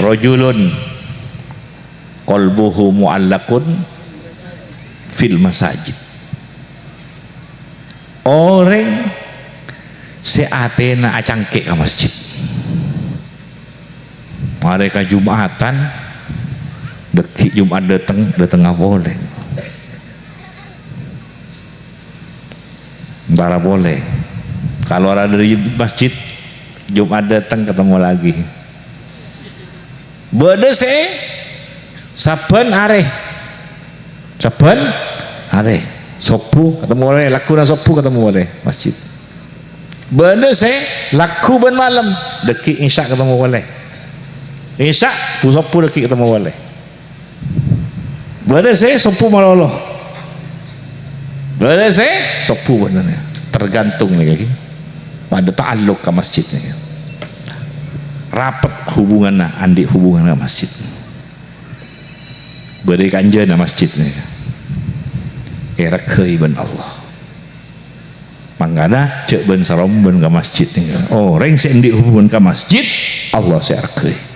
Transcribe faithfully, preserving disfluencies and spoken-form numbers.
Rajulun qalbuhu mu'allaqun fil masajid. Orèng sè atèna acangkè' ka masjid. Marè ka Jum'atan, dhâggi' Jum'at dâteng, dâtengnga polè. Entara polè. Kalowara dâri masjid, Jum'at dâteng, ketemu lagi. Bâdâ sè sabbhân arè. Sabbhân arè. Sobbhu ketemu polè, lagghuna sobbhu ketemu polè masjid. Bâdâ sè lagghu bân malem, dhâggi' Isya ketemu polè. Isya, bu sobbhu dhâggi' ketemu polè. Bâdâ sè sobbhu malolo. Bâdâ sè sobbhu bân, tergantung nèka, ghi. Padâ ta'alluk ka masjid nèka. Rapet hubunganna, andi' hubungan ka masjid. Bâdâ kanjâna masjid nèka. Èreghâi bân Allah. Mangkana jhâ' bân-sarombân ka masjid nèka. Orèng sè andi' hubungan ka masjid, Allah sè areghâi.